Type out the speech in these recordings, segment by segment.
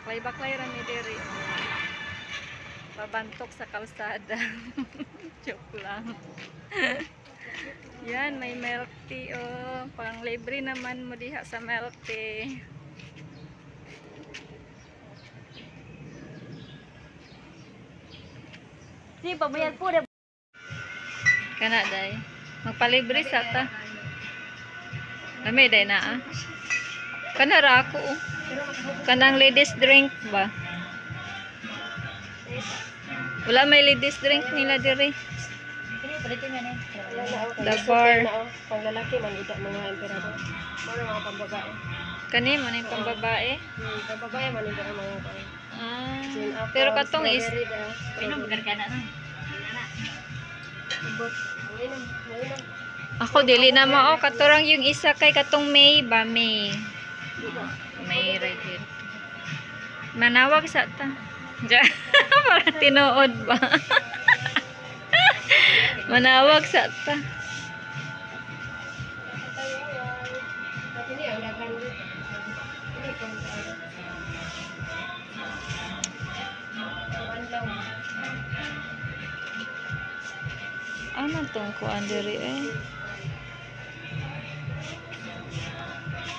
Baklay-baklay ra mi diri. Pabantok sa kalsada. Joke lang. Yan, may milk tea oh. Pang libre naman mo diha sa milk tea. Di pabayad po. Kana day. Magpalibre sa ta. Lami day na ah. Kana ra ako oh. Kanang ladies drink ba? Wala may ladies drink nila diri. The bar. Pang lalaki man ida mga emperador. Mao na mga pambabae. Kani mo ni pambabae. Pambabae man ida ang mga kuan. Ah, pero katong is Inom ka na na. Ako dili na mao katurang yung isa kay katong May ba May. May right here. Manawag sa ta. Para tinuod ba? Manawag sa ta. Ano tong kuan diri eh?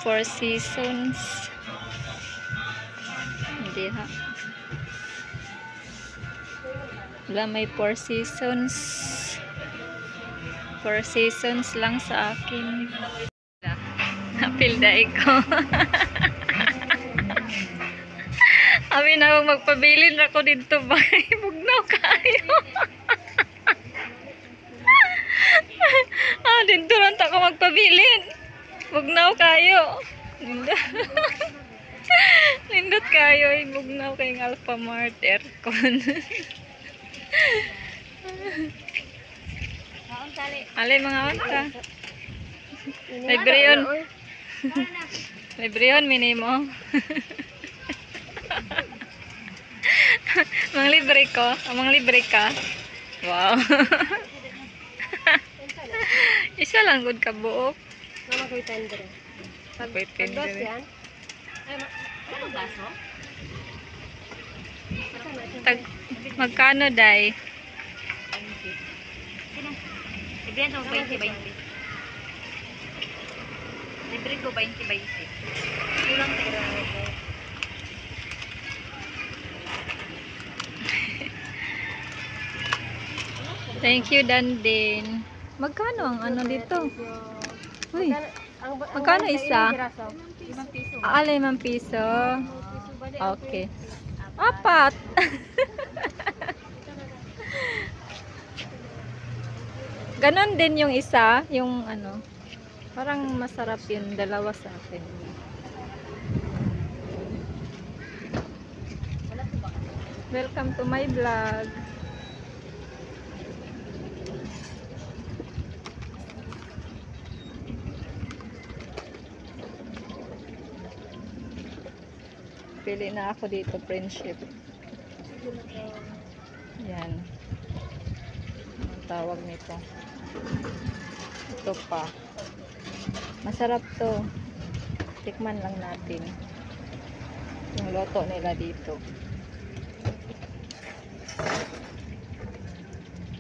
Four Seasons. Hindi ha. Wala may Four Seasons. Four Seasons lang sa akin. Napilda ko. Abi na akong magpabilin ako dito ba? Bugnaw kayo. Ah, dito lang ta ko magpabilin. Bugnaw kayo. Nindot kayo ay bugnaw kay ng Alphamart aircon. Alay mga unta. Libre yun. Libre yun, minimo. Mga libre ko. Ang mga libre ka. Wow. Isa lang gud ka buok. Mama ko'y tender. Ako'y tender. Yan. Ay, ano baso? Tag, magkano day? Libre ko 20-20. Libre ko 20-20. Kulang pera. Thank you, Dandin. Magkano ang ano dito? Uy, magkano isa? Ah, 5 piso. Okay. Apat. Ganon din yung isa, yung ano. Parang masarap yun, dalawa sa akin. Welcome to my vlog. Pili na ako dito, friendship. Yan. Ang tawag nito. Ito pa. Masarap to. Tikman lang natin. Yung loto nila dito.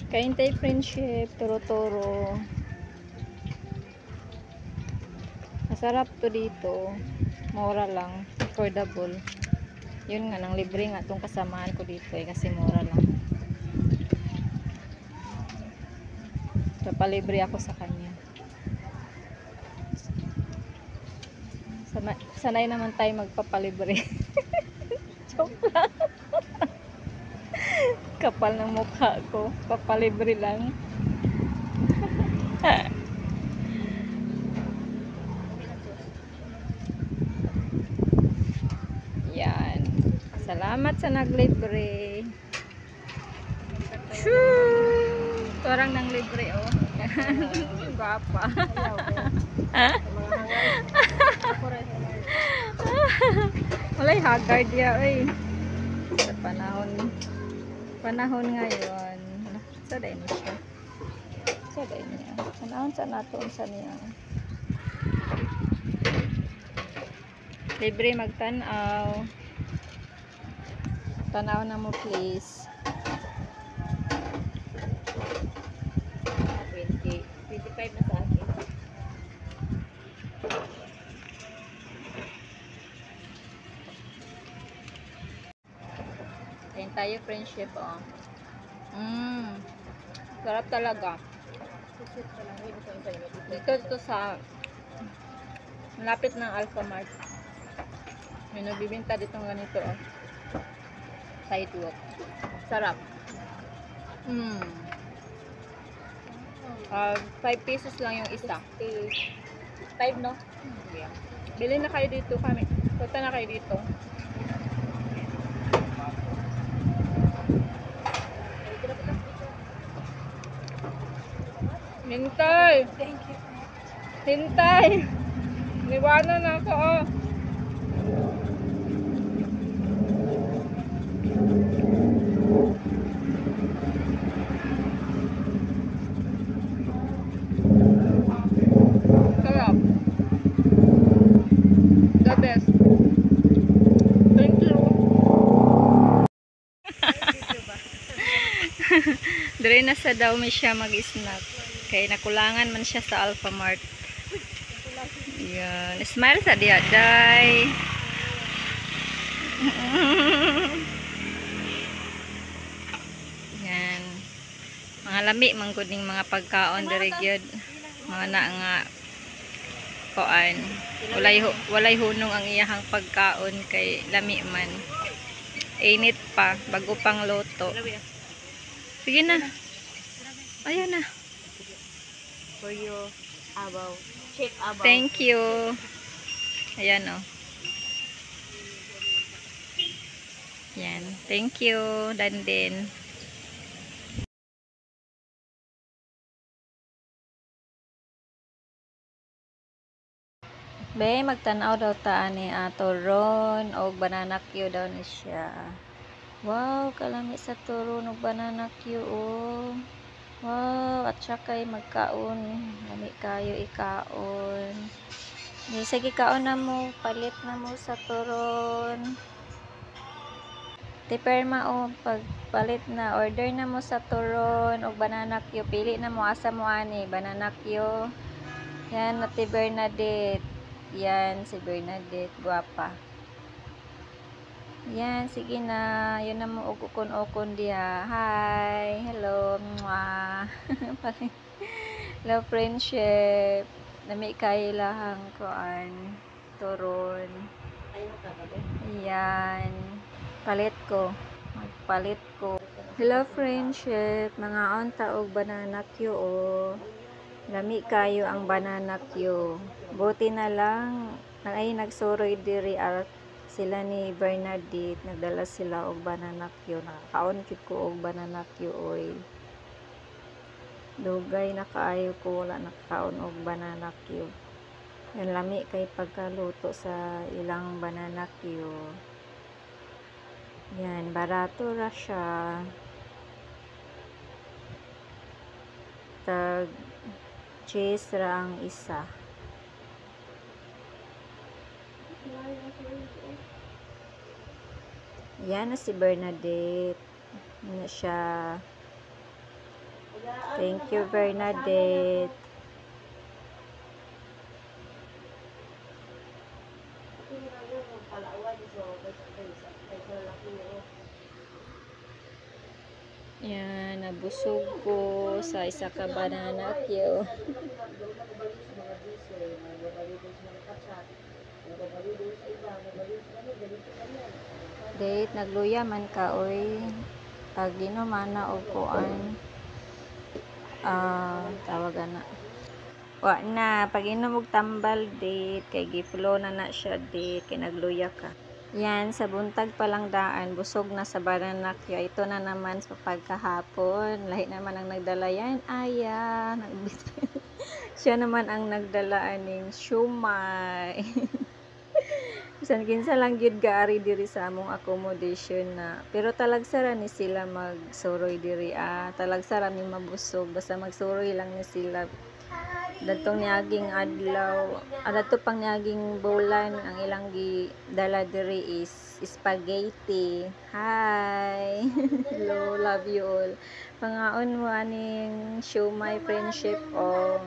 Kain tayo, friendship. Turo-turo. Masarap to dito. Mura lang. Affordable. Yun nga, nang libre nga itong kasamahan ko dito eh, kasi mura lang. Papalibre ako sa kanya. Sanay naman tayo magpapalibre. Joke lang. Kapal ng mukha ko. Papalibre lang. Yan. Salamat sa naglibre. Shoo! Parang nang libre oh. Gwapa. Walay haggard ya oy. Sa panahon ngayon. Sa day ni siya. Sa day niya. Panahon sa nato unsa niya. Libre magtan-aw. Tanaw na mo please. 20. 25 na sa akin. Ayan tayo, friendship, oh. Sarap talaga. Dito to sa malapit ng Alfamart. May nagbibenta ditong ganito, oh. Sidewalk. Sarap. 5 pesos lang yung isa. 5, no? Yeah. Bili na kayo dito kami. Punta na kayo dito. Hintay! Thank you. Hintay! Niwanan na ako, oh. Sarap. The best. Thank you. Dire na sa daw may siya mag-snack. Kay nakulangan man siya sa Alfamart. Yan. Smile sa diya, day. Yan. Mga lami man gud ning mga pagkaon diri gyud. Mga na nga kuan. Walay hunong ang iyahang pagkaon kay lami man. Init pa bago pang luto. Sige na. Ayun na. For you, abaw. Chef abaw. Thank you. Ayan oh. Yan. Thank you, Dandin. Be, magtan-aw daw ta ani turon og banana Q daw ni siya. Wow, kalami sa turon og banana Q oh. Wow, at saka ay magkaon. Lami kayo ikaon. Di, sige, kaon na mo. Palit na mo sa turon. Ti perma o, pagpalit na, order na mo sa turon og banana Q. Pili na mo asa mo ani, banana Q. Yan, Ate Bernadette. Yan, si Bernadette, guwapa. Yan, sige na. Yun na mo, ukon-ukon diha. Hi, hello, mwah. Hello, friendship. Nami kayo lahang kuan, turon. Yan. Palit ko. Magpalit ko. Hello, friendship. Mga onta og banana Q, oh. Lami kayo ang banana Q. Buti na lang ay nagsuroy diri sila ni Bernadette, nagdala sila og banana Q. Nakakaon gyud ko og banana Q oy. Dugay na kaayo ko wala nakakaon og banana Q. Yan, lami kay pagkaluto sa ilang banana Q. Yan, barato ra siya. Tag cheese ra ang isa. Yan na si Bernadette. Yan na siya. Thank you, Bernadette. Yan, nabusog ko sa isa ka banana Q. Date, nagluya man ka, oy. Pag ginuman na og kuan, tawagan na. Wa na, pag inom og tambal, date, kay giflow na na siya, date, kay nagluya ka. Yan, sa buntag pa lang daan, busog na sa banana Q. Ito na naman sa pagkahapon. Lahi naman ang nagdala yan. Ayan, siya naman ang nagdala aning siomai. Bisan kinsa lang gyud gaari diri sa among accommodation na. Pero talagsara ni sila magsuroy diri. Talagsara mi mabusog. Basta magsuroy lang ni sila. Datong niaging adlaw, adto pang niaging bulan, ang ilang gidala diri is spaghetti. Hi! Hello, love you all. Pangaon mo aning siomai, friendship, oh.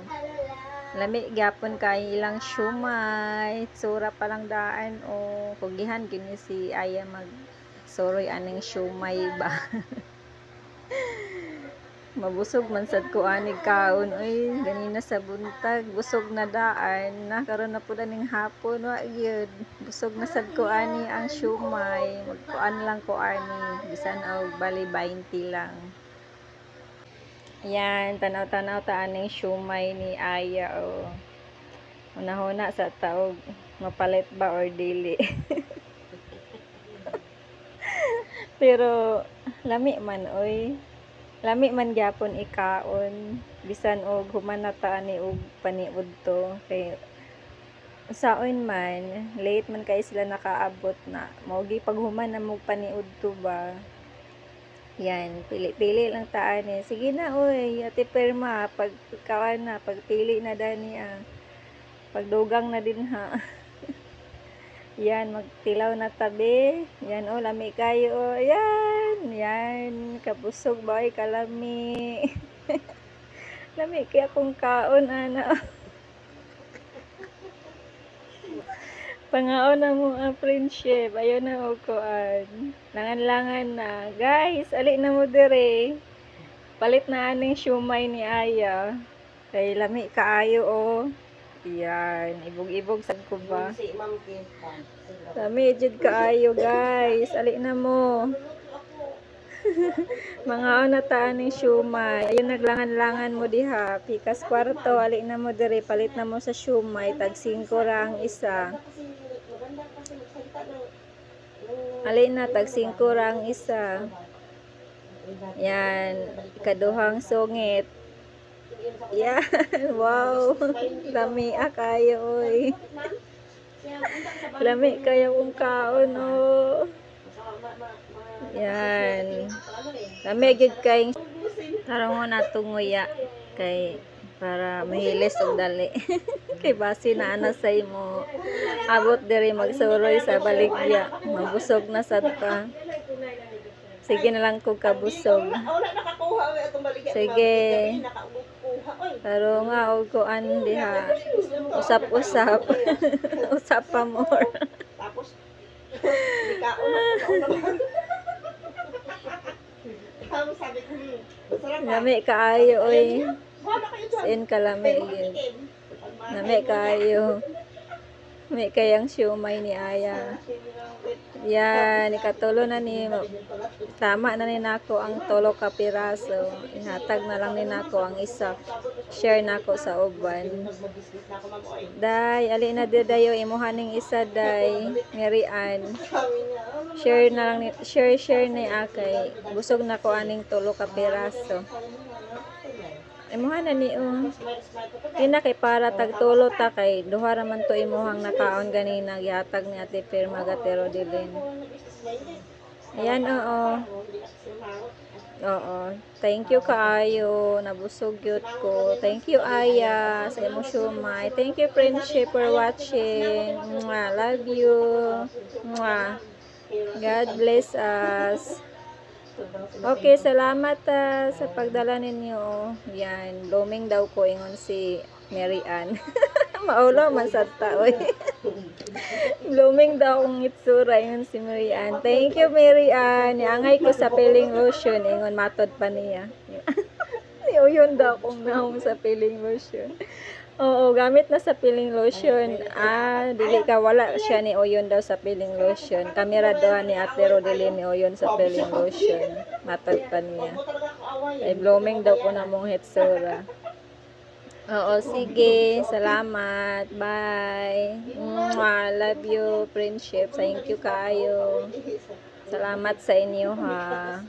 Lami gyapon kay ilang siomai. Tsura pa lang daan oh. Kugihan gini si Aya mag suroy aning siomai ba. Mabusog man sad ko anig kaon oy, ganina sa buntag busog na daan na karon na pud aning hapon, wa gyud busog na sad ko ani ang siomai. Magkuan lang ko ani bisan og bali 20 lang. Yan, tanaw-tanaw ta aning siomai ni Aya oh. Hunahuna sa taog mapalit ba or dili. Pero lami man oy. Lami man gyapon ikaon bisan og human na ta ani og paniud to kay usaon man late man kay sila nakaabot na mao gi paghuman na mo paniud to ba. Yan, pili-pili lang ta ani. Sige na oy, Ate Perma, pag kawan na, pagpili na dani ah. Pagdugang na din ha. Yan, magtilaw na tabi. Yan oh, lami kayo oh. Yan, yan, kabusog ba ay kalami. Lami kay akong kaon ana. Pangaon na mo ang friendship. Ayaw na og kuan. Langan-langan na. Guys, ali na mo dire. Palit na aning siomai ni Aya. Kay lami kaayo oh. Yan, ibog-ibog sad ko ba. Lami jud kaayo guys. Ali na mo. Mga na ta aning siomai. Ayun, naglangan-langan mo diha. Pikas kwarto, ali na mo dire. Palit na mo sa siomai. Tag 5 ra ang isa. Ali na, tag 5 ra ang isa. Yan, ikaduhang sungit. Yan, wow. Lami kayo oy. Lami kayo kung kaon oh. Yan. Lami gyud kay tarong na tunguya kay para mahilis og dali. Kay base na ana sa imo abot diri magsuroy sa baligya. Mabusog na sad ta. Sige na lang kog kabusog. Sige. Pero nga og kuan diha. Usap-usap. Usap pa more. Tapos Lami kaayo oy. In kalami gyud. Lami kaayo. Lami kayang siomai ni Aya. Yan, ikatulo na ni, tama na ni nako ang tulo ka piraso. Ihatag na lang ni nako ang isa. Share nako sa uban. Day, ali na di dayo imuha ning isa day, Mary Ann. Share na lang ni, share share ni akay. Busog na ko aning tulo ka piraso. Imuha na ni oh. Di na kay para tagtulo ta kay duha ra man to imuhang nakaon ganina gihatag ni Ate Pirma Gatero Dilin. Ayan, oo. Oo. Thank you kaayo. Nabusog gyud ko. Thank you, Aya, sa imong siomai. Thank you, friendship, for watching. Mwah. Love you. Mwah. God bless us. Okay, salamat sa pagdala ninyo. Yan, blooming daw ko ingon si Mary Ann. Maulo man sa taoy. Blooming daw akong itsura ingon si Mary Ann. Thank you, Mary Ann. Niangay ko sa peeling lotion ingon matod pa niya. Niuyon daw akong naong sa peeling lotion. Oo, gamit na sa peeling lotion. Ah, dili ka wala siya ni uyon daw sa peeling lotion. Kamera daw ni Ate Rodeline ni uyon sa peeling lotion. Matod pa niya. Ay, blooming daw ko na mong hitsura. Oo, sige. Salamat. Bye. Mwah, love you, friendship. Thank you kaayo. Salamat sa inyo ha.